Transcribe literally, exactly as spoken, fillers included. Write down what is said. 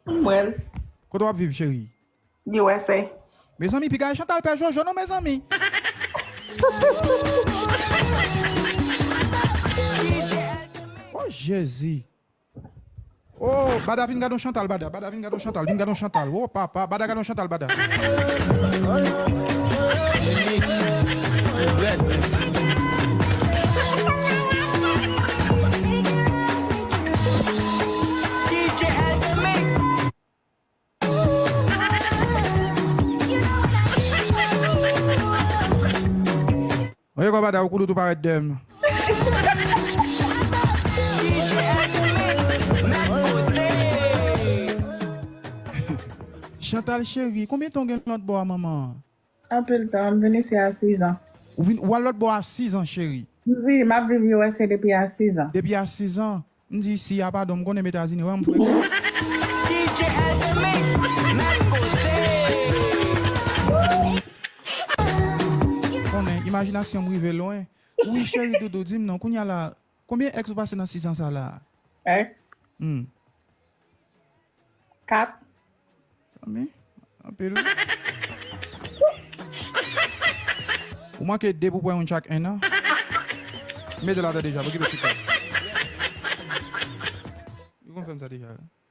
Mwen. Kote w ap viv, cheri? U S A. Mezanmi, piga e Chantal pè Jojo non, mezanmi. Oh, Jezi. Oh, Bada, vin gade yon Chantal, Bada. Bada, vin gade yon Chantal, vin gade yon Chantal. Oh, papa, Bada, gade yon Chantal, Bada. Oye, kwa Bada, ou koulou tou parèt dèyè m. Chantal cheri, konbyen tan w gen lòt bò a, manman? Anpil tan, m vin isi a sis an. Ou vin, ou al lòt bò a sis an, cheri? Wi, m ap viv U S A depi a sis an. Depi a sis an? M di sis a, padon, m konnen m Etazini, wè m fre. Konnen, imajinasyon m rive lwen. Wi, cheri doudou, di m non, kounye a la, konbyen èks ou pase nan sis an sa la? Èks? Hmm. Kat. Zanmi, anpil. Ou manke de pou pran youn chak en an. Mete l atè deja, okipe ti kò. Ou konn fè m sa deja, wi.